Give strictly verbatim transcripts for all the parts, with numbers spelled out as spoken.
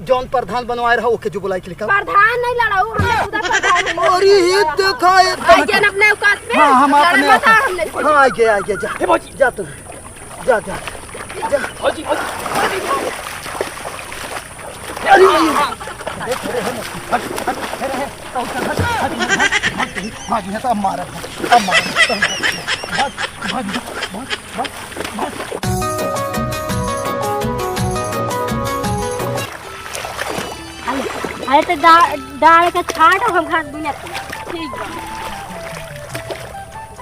जौन प्रधान बनवाए रहा, ओके जो बुलाए के लेकर। प्रधान नहीं लड़ाऊ, हमने खुदा प्रधान है। अरे, ये देखा, ये आइए ना अपने औकात पे। हाँ, हम लड़ा अपने मत औकात। हमने हाँ, आइए, आइए, जा। ए, भौजी। जा तू। जा, जा। जा। भौजी, भौजी। अरे, अरे, अरे, हट, हट, हट, हट, हट, हट, हट, हट, भाग, नहीं तो अब मारा, अब मारा, अब मारा। भाग, भाग, भाग, भाग, भाग। अरे, अरे तो डा-, डाल के छाट, हम घास बुनत हई। ठीक बा।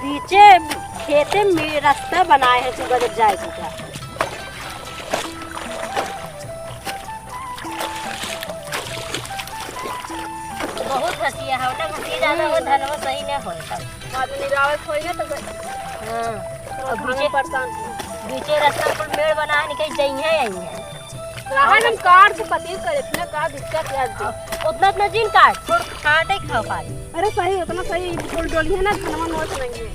बीचे खेते में रास्ता बनाए है, सुबह जब जाए के। बहुत हंसिया है, ओटा हंसिया ज्यादा हो, धनवा सही न होए तब। बाद में निरावत होई ना तो हाँ। तो अब धान बीचे, परेशान हो। बीचे रास्ता पर मेड़ बना है, निकल जाइए, आई है। रहा हम कार से पति करे, इतना का दिक्कत है आज। उतना, उतना जिन काट, छोड़, काटे खाओ काट। अरे सही, उतना सही, फूल डोली है ना, धनवा नोच नहीं है।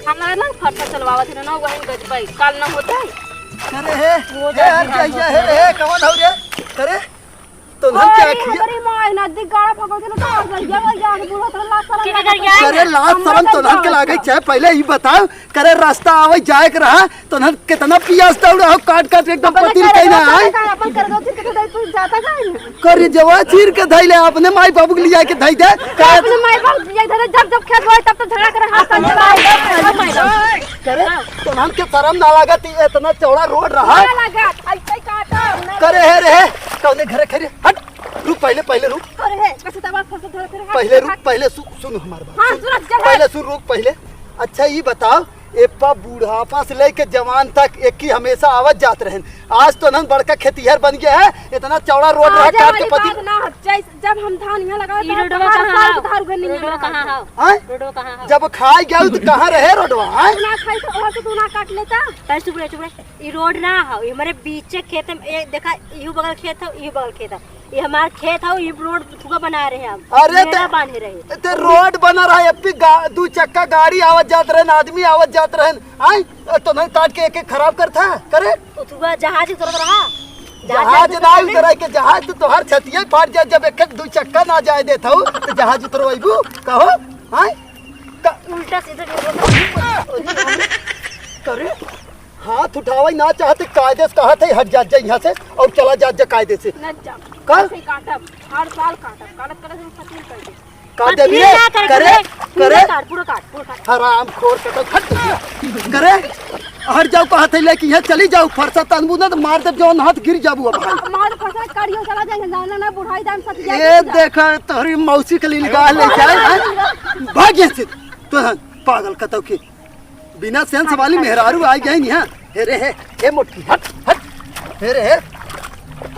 हमारा ना फरसा चलवावत है ना, वही गजबाई, काल ना होता है। करे हे, वो हे, जा हट जा, बिहान हे, होता हे, है। हे, कौन हो रे? करे, तो हम क्या अरे, किया? हमारी माँ है, नजदीक गाड़ा पकड़ के ना, तो आ गई, ये, ये, ये, बुढ़ा तो लात शरम के लगा कर गया? करे, लात हमरा शरम तो तो ना के जावत लागे, था। चाहे पहले ही बताओ, करे, रास्ता आवे जाए के रहा, तो ना कितना पियास दौड़ा हो, काट काट एकदम पहले पतील करे कहीं ना जाता आए। का, अपन करे जाता, कितना देर तू जाता का है? करे जवा चीर के धइले, अपने माई बाबू के लिया के धइ दे। तो अपने माई बाप ये धरे, जब जब खेत बोए तब तो झगड़ा करे, हाथ संजय भाई, संजय भाई। करे, तो हमके शर्म ना लागत, ये इतना चौड़ा रोड रहा। ना लागत, ऐसे ही काटा, ना करे हे रे, कौने घरे खरे? हट, रुक पहले, पहले रुक। करे हे, कैसे तब आप फसल धरे खरे? पहले रुक, पहले सु-, सुन हमार बात। हाँ, सुन। सुन, जब पहले सुन, रुक पहले। अच्छा, ये बताओ, एप्पा बुढ़ापा से लेके जवान तक एक ही हमेशा आवत जात रहन। आज तो नन बड़का खेतिहर बन गया है, इतना चौड़ा रोड रहा, आज काट के वाली पति बात ना हो, जैस-, जब हम धान यहाँ लगावे ई तो रोडवा हमार कहाँ साल हौ? के धार उगे नहीं रोडवा है। कहाँ हौ? हैं? रोडवा कहाँ हौ? जब खाए गए तो कहाँ रहे रोडवा, हैं? ना खाई तो वहाँ से तू ना काट लेता। पहले चुप रहे, चुप रहे। ई रोड ना हौ, ई हमारे बीचे खेत में, ए, देखा, इहू बगल खेत हौ, इहू बगल खेत हौ। ये हमार खेत हौ, ये रोड थुआ बना रहे हम। अरे मेड़ा ते, बांधे रहे। ते रोड बना रहा है, एप्पी गा-, दू चक्का गाड़ी आवत जात रहन, आदमी आवत जात रहन, आई, तो नहीं काट के एक एक खराब करता, करे? तो थुआ जहाज उतरत रहा। जहाज जहाज ना उतरत उतरा के, जहाज तो तोहार छतिया फाट जाए, जब एक एक दू चक्का ना जाए देत हौ, तो जहाज उतरवाइबू, कहो, आई? का उल्टा सीधा बोलत। करे? हाथ उठावे ना चाहते, कायदे से कहत है, "हट जात जा यहाँ से और चला जात जा कायदे से।" न जा। का? ऐसे ही काटब, हर साल काटब, काटत काटत हम फकीर कर दे। काट फकीर देबी रे? ना कर, करे, पूरा, पूरा करे। काट, पूरा काट, पूरा काट। हराम खोर कटो, हट। करे, हट जाओ कहत है, लेके यहाँ चली जाओ, फरसा तनबू ना तो मार देब, जौन हाथ गिर जाबू अब। मार फरसा काटियो, चला जाएंगे, ना, ना, ना, बुढ़ाई दाम सत ए जाएंगे। देखा, तोहरी मौसी के लिए निकाल ले जाए, हैं? भाग यहाँ से, तो पागल कतौ के। बिना सेंस वाली मेहरारू आ गई यहाँ। हे रे हे, हे मोटकी, हट, हट। हे रे हे,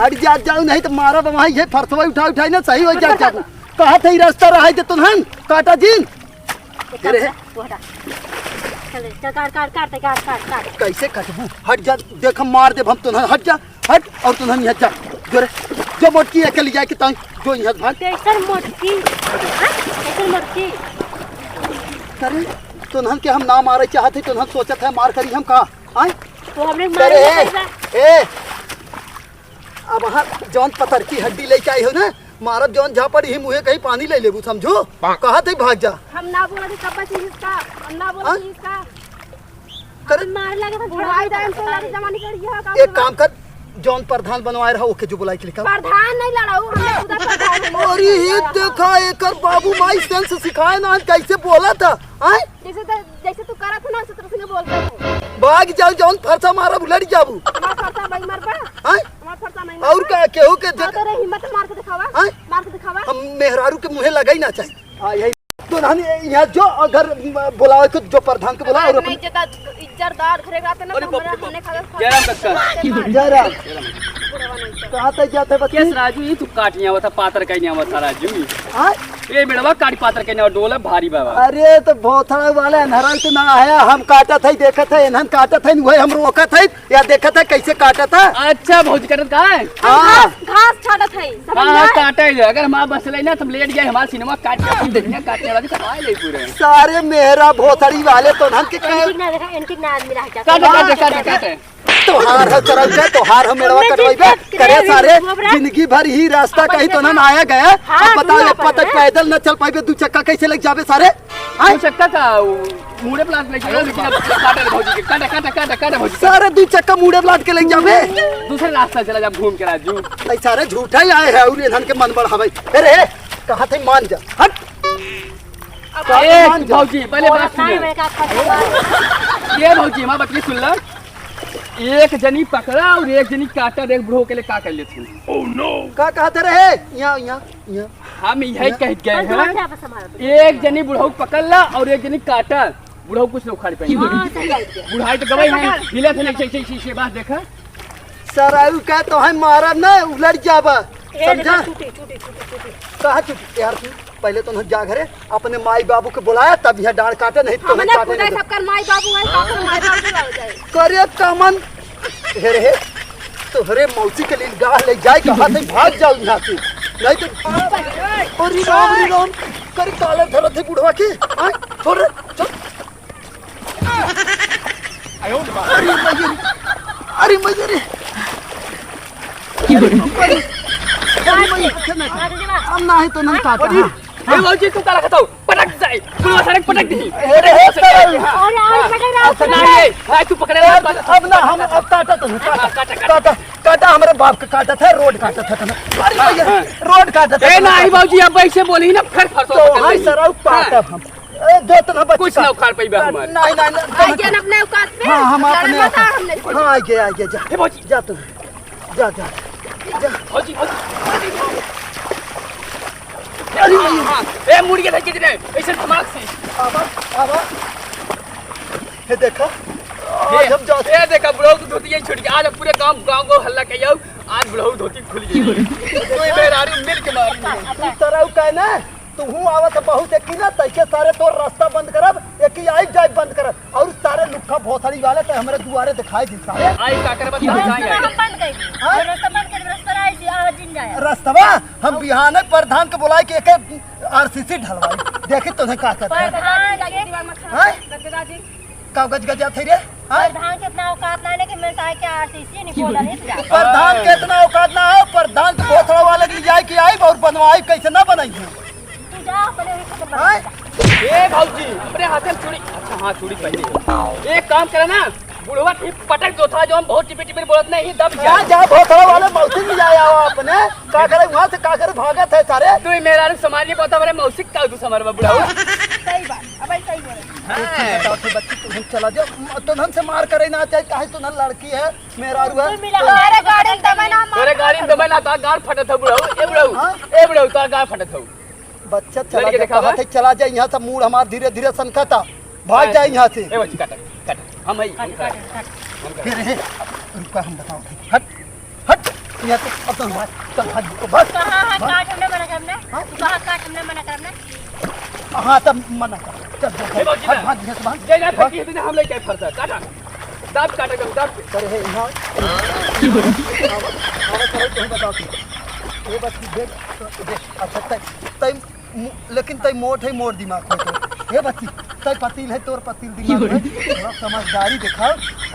हट जात जाओ, नहीं तो मारब वहाँ, ये फरसवा उठा उठाई ना, सही हो जात जाओ। कहा था, ई रास्ता रहा है, तुनहन काटा जिन। हे रे हे। वो हटा। चल, चल, काट, काट, काट, काट, काट, काट। कैसे कटबू? हट जा, देख, हम मार देब हम तुनहन, हट जा। हट, और तुनहन यहाँ जा। जो रे, जो मोटकी है के ले जाए के ताई, जो यहाँ भाग। कैसन मोटकी? हाँ? कैसन मोटकी? करे, तुनहन के हम ना मारे चाहत है, तुनहन सोचत है मार करी हम का? आय? तो हमने करे, मारे ए, कैसा? ए, अब हाँ, जौन पतरकी हड्डी लेके आई हो ना, मारब जौन झापड़ ही मुँहे कहीं पानी ले लेबू, समझू? कहत है भाग जा। हम ना बोला थे, कब बची इसका? हम ना बोला हाँ? थी इसका। करे। मार लगा था, बुढ़ाई टाइम से लड़ी जमानी करी है, काम एक करवा। काम कर, जौन प्रधान बनवाए रहा, ओके जो बुलाई के लेकर। प्रधान नहीं लड़ाऊ, हमने खुदा प्रधान है। अरे, ये देखा, एकर बाबू माई सेंस सिखाए ना, कैसे बोला था, आय? जैसे तो, जैसे तू करा था ना, उसी तरह से बोलता है। भाग जाओ, जौन फरसा मारब, लड़ जाबू। हमार फरसा भाई मर बा। आय? हमार फरसा नहीं और मर बा। का, केहू के हाँ, देख- तोरे हिम्मत मार के दिखावा। आय? मार के दिखावा। हम मेहरारू के मुँहे लगाई ना चाही। हाँ, यही। तो हम यहाँ जो घर बुलावे के, जो प्रधान के बुलावे और अपने इज्जत, इज्जतदार घरे रहते ना, अरे तो बाप हमारा रे बाप। हमने खाना खा जयराम काका। जयराम। बुढ़वा नहीं था। कहाँ तक जाते बच्ची? केस राजू, ये तू काट नहीं आवत था, पातर का नहीं आवत था राजू। हाँ? ये मेड़वा काट पातर के नहीं, डोला भारी बाबा। अरे तो भोथड़ा वाले अन्हरा तो ना आया, हम काटत है, देखत है, इन्हन काटत है, वही हम रोकत है। या देखत है कैसे काटत है? अच्छा, भौजी काटत का है? हाँ। घास, घास छाटत है, समझ हाँ, में हाँ, आए? काटे है। अगर हमार बस ले ना, तुम लेट गए, हमार सिनेमा काट के अपन दुनिया काटने वाली तो आए ले पूरे। सारे मेहरा भोसड़ी वाले तो हम के इनकी ना देखा, इनकी ना आदमी रह गया। काटे, काटे, काटे, काटे। तोहार है सरऊ के, तोहार है मेड़वा हमने कटवाइबे। जिद करे करे सारे, गोबरा। जिंदगी भर ही रास्ता अब कहीं तो ना कैसे आया गया। हाँ, अब बताओ, दूर एक पता है। पैदल न चल पाइबे, दू चक्का कैसे लेके जाबे सारे? आय? दू चक्का का, उ, मुड़े प्लाट लेके जाओ, लेकिन अब काटा रे भौजी के, काटा, काटा, काटा, काटा भौजी। सारे दू चक्का मुड़े प्लाट के लेके जाबे। दूसरे रास्ता चला जा घूम के राजू। ऐ सारे झूठा ही आए हैं और इन्हन के मन बढ़ावे। अरे, कहा थे मान जा, हट। ए, भौजी, पहले बात सुनो। ये भौजी, हमार बतिया सुन ला। एक जनी पकड़ा और एक जनी काटा, देख बुढ़ऊ के लिए का कर लेती हूँ। का कहते रहे? यहाँ, यहाँ, यहाँ। हम यही कह गए हैं, एक जनी बुढ़ऊ पकड़ ला और एक जनी काटा, बुढ़ऊ कुछ ना उखाड़ पाएंगे। हाँ, सही बात है। बुढ़ाई तो गवाई है, पकड़। हिला थे नहीं, से, से, से, से बात देखा। सरऊ का तो है मारा ना, उलट जाबा, ए, समझा? देखा, छूटी, छूटी, छूटी, छूटी। कहाँ छूटी? यार, तू पहले तो न जा घरे, अपने माई बाबू के बुलाया, तब यहाँ डाँड़ काटे, नहीं तो हमने काटे खुदा नहीं। सबकर माई बाबू है, सबकर माई बाबू बुलाओ जाए। करे कमन, हे रे, तोहरे मौसी के लिए गाह ले जाए, कहा थे भाग जाओ यहाँ से, नहीं तो, अरे राम, अरे राम, करे कालर धरत है बुढ़वा के, हाँ, छोड़ रे, चल। अरे मैया रे, अरे मैया रे। अरे, अरे मैया, अब ना है तो नहीं काटा, अरे, हाँ। ए भौजी, तू काला खताऊ, पटक जाए, पुलवा सड़क पटक दी। अरे, हे, अरे, अरे, पटक रहा है। अच्छा, नहीं, ए, भाई, तू पकड़े रहा, अब, अब ना, हम अब काटा तो नहीं, काटा, काटा, काटा। काटा, काटा, हमारे बाप का काटा था, रोड काटा था, था। अरे भैया, हाँ। रोड काटा था, ए, नहीं, भौजी, अब ऐसे बोली ना, फिर फंसो तो पकड़ हाय लेंगे। सरऊ, काटा हाँ। हम। ए, दे तो ना बच्ची कुछ का। ना उखाड़ पाइबे हमार। नहीं, नहीं, नहीं, आ गया ना अपने औकात पे? हाँ, हम अपने लड़ना था हमने। हाँ, आ गया, आ गया, जा। ए, भौजी। जा तू। जा, जा। जा। भौजी, भौजी। अरे, हाँ, हाँ। ए, मुड़ के देख कितने, ऐसे दिमाग से। आवा, आवा। हे देखा। ए, आज हम जा ए, देखा, बुढ़ऊ की धोती ये छूट गई। आज हम पूरे गांव, गांव को हल्ला कइयो। आज बुढ़ऊ धोती खुल गई। तू मेहरारू मिल के मारी। तू तरऊ का ना? तू हूँ आवत है बहुत एक ना, तैके सारे तोर रास्ता बंद करब, एक ही आई जाए बंद करब। और सारे लुक्खा भोसड़ी वाले तो हमरे दुआरे दिखाई दी सारे। आई का करब, दिखाई आई। हम बंद कर दी। हाँ? रास्ता बंद कर, रास्ता आई जी, आवाज जिन जाए। रास्तवा हम बिहाने प्रधान के बुलाए के एक आरसीसी ढलवाई। देखी तुझे का करता है। प्रधान के दिमाग में खराब हाँ? गदगदा जी। का गजगजा थे रे? हाँ? प्रधान के इतना औकात ना है कि मैं सारे के आरसीसी नहीं बोला नहीं जा। प्रधान के इतना औकात ना है, प्रधान के भोसड़ा वाले के लिए जाए के आई और बनवाई कैसे ना बनाई है? तू जा अपने वहीं से बना हाँ? ले जा। ए भौजी, अपने हाथे में चूड़ी, अच्छा हाँ चूड़ी पहनी है। एक काम करे ना, बुढ़वा की पटक दो था जो हम बहुत टिपे टिपे बोलत नहीं, दब जा। हाँ, जा भोसड़ा वाले मौसी में जाए आओ अपने, का करे वहाँ से का करे भागत है सारे। तू ही मेरा समाज नहीं पता, हमारे मौसी का तू समर में बुढ़ाऊ। सही बात, अब सही बोले। हाँ। बताओ थे बच्ची, तुम चला जाओ, म-, तुम हमसे मार करे ना चाहे, काहे तुम लड़की है, मेहरारू है। तू मिला हमारे गाड़ी में दबे ना, मार तोरे गाड़ी में दबे ना, तार गाड़ फटत है बुढ़ऊ, ए बुढ़ऊ, हाँ? ए बुढ़ऊ, तार गाड़ फटत है। बच्चा चला लड़के जा, दिखावा। कहा थे चला जा, यहाँ से मूड हमार धीरे धीरे सनकता, भाग हाँ। जा यहाँ से। ए बच्ची, काट, काट, हम है, हम काट, काट। काट, काट। फिर है, रुका हम बताओ थे, हट। हट, यहाँ से अब तो हमार, चल भाग, बस, कहाँ है बस। काट, हमने मना करना? हाँ? तू कहाँ काट, हमने मना करना? हाँ, तब मना कर। चल, चल, ए, चल। बाबूजी, भाग, ना। भाग, यहाँ से भाग। जय ना भाग। फेंकी, इतने हम लेके फंसा, काटा। दाब काटा, कम दाब। अरे, हे, यहाँ। आवा, आवा, चलो, तुम बताओ। ये बात की देख, देख, अच्छा, तय, तय मु-, लेकिन तई मोट है, मोर दिमाग में तो। हे बच्ची, तई पतील है, तोर पतील दिमाग में। थोड़ा समझदारी दिखाओ।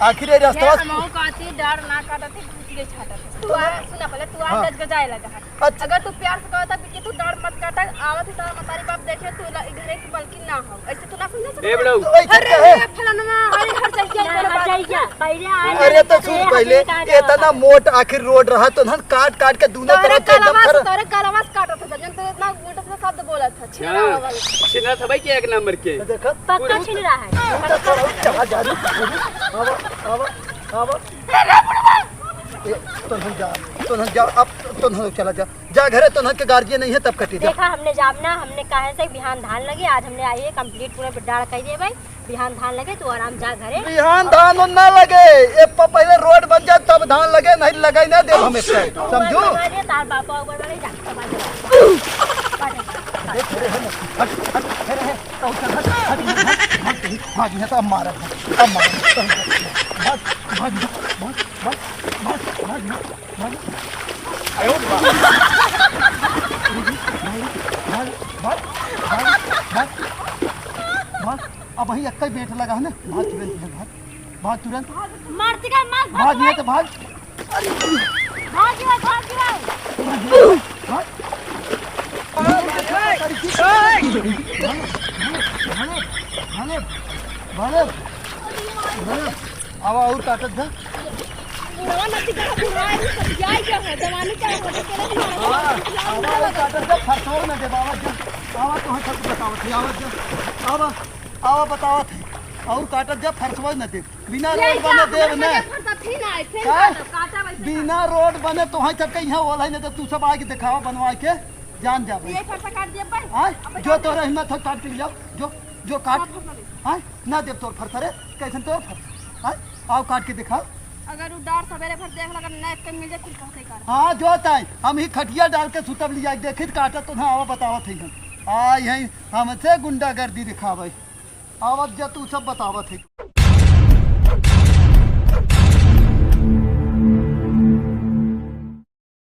आखिर ये रास्ता ये हमहू कहती, डर ना काटत है, भूतिए छाटत है। तू आ, सुना पहले, तू आ हाँ। गजगजाए लगा है। अच्छा। अगर तू प्यार से कहता कि तू डर मत काटा, आवत ही तारा मतारी बाप देखे, तू ला-, घरे की बल्कि ना हो। ऐसे तू ना समझा सकता। ए बड़ऊ। तो ऐसे अरे, कहे। अरे, फलानवा, अरे, हर जगह ना, हर जगह, पहले आ अरे तो सुन पहले, इतना मोट आखिर रोड रहा, तो हम काट, काट के दोनों तोरे तरफ से एकदम कलवा से, खर- तोरे कलवा से काटत है, जब तो इतना मोटा सा शब्द बोलत है। छिनरा हाँ, वाला। छिनरा था भाई के एक नंबर के। तो देखो, पक्का पूरे छिनरा है। तू तो थोड़ा चढ़ा जा रही। आवा, आवा, आवा। ए, तो हम जा, तो हम जा, अब तो हम चला जा। जा घरे, तो के गार्जियन नहीं है, तब कटी जा। देखा, हमने जाब ना, हमने काहे से बिहान धान लगी, आज हमने आई है complete पूरा डाड़ कह दिए भाई। बिहान धान लगे, तू आराम जा घरे। बिहान धान उन ना लगे, ए प-, पहले रोड बन जाए तब धान लगे, नहीं लगे ना देब हम एक टाइम, समझू? ऊपर बना दे, तार बापा ऊपर बने, जा, बाबा जा। देख, अरे, है ना, हट, हट, अरे, है, तो उधर हट, हट, हट, हट, हट, भाग, यहाँ तो अब मारा, अब मारा, भाग, भाग, भाग, भाग। आयो, भाग, भाग, भाग, भाग, भाग, भाग। अब वही एक ही बैठ लगा है ना, भाग, भाग, भाग। भाग तुरंत। मारती का मार, भाग, भाग। नहीं तो भाग। भाग गया, भाग गया। भाग। भाले, भाले, भाले, भाले। आवा और काटत जा। बुढ़वा नती का बुढ़वा है, सब जाए क्या है, जवानी क्या है, तेरे भी मारा। आवा, आवा और काटत जा, फरसोर में देबावत जा। आवा तो हम सब बतावत है, आवा जा। आवा, आवा बतावत है। और काटत जा, फरसोर में दे। बिना ये रोड बने देब ने। फरसा फिर ना आए, फिर का? काटा, काटा वैसे बिना रोड बने तो है, सबके यहाँ ओला ही नहीं तो तू सब आके दिखावा बनवा के जान जा भाई। ये फरसा काट दिया भाई। आय, अब जो काट तोरा हिम्मत हो काट के ले जाओ, जो, जो काट। हाँ, फरसा ले। आय, ना देब तोर फरसा रे, कैसन तोर फरसा? आय, आओ काट के दिखाओ। अगर उ डार सवेरे भर देख लगा, ना एक मिल जाए, फिर कहते कर। हाँ, जो ताई, हम ही खटिया डाल के सुतब लिया, देखित काटत तो ना आवा बतावत है हम। आय है, हमसे गुंडागर्दी दिखावे। आवत जा तू सब बतावत है।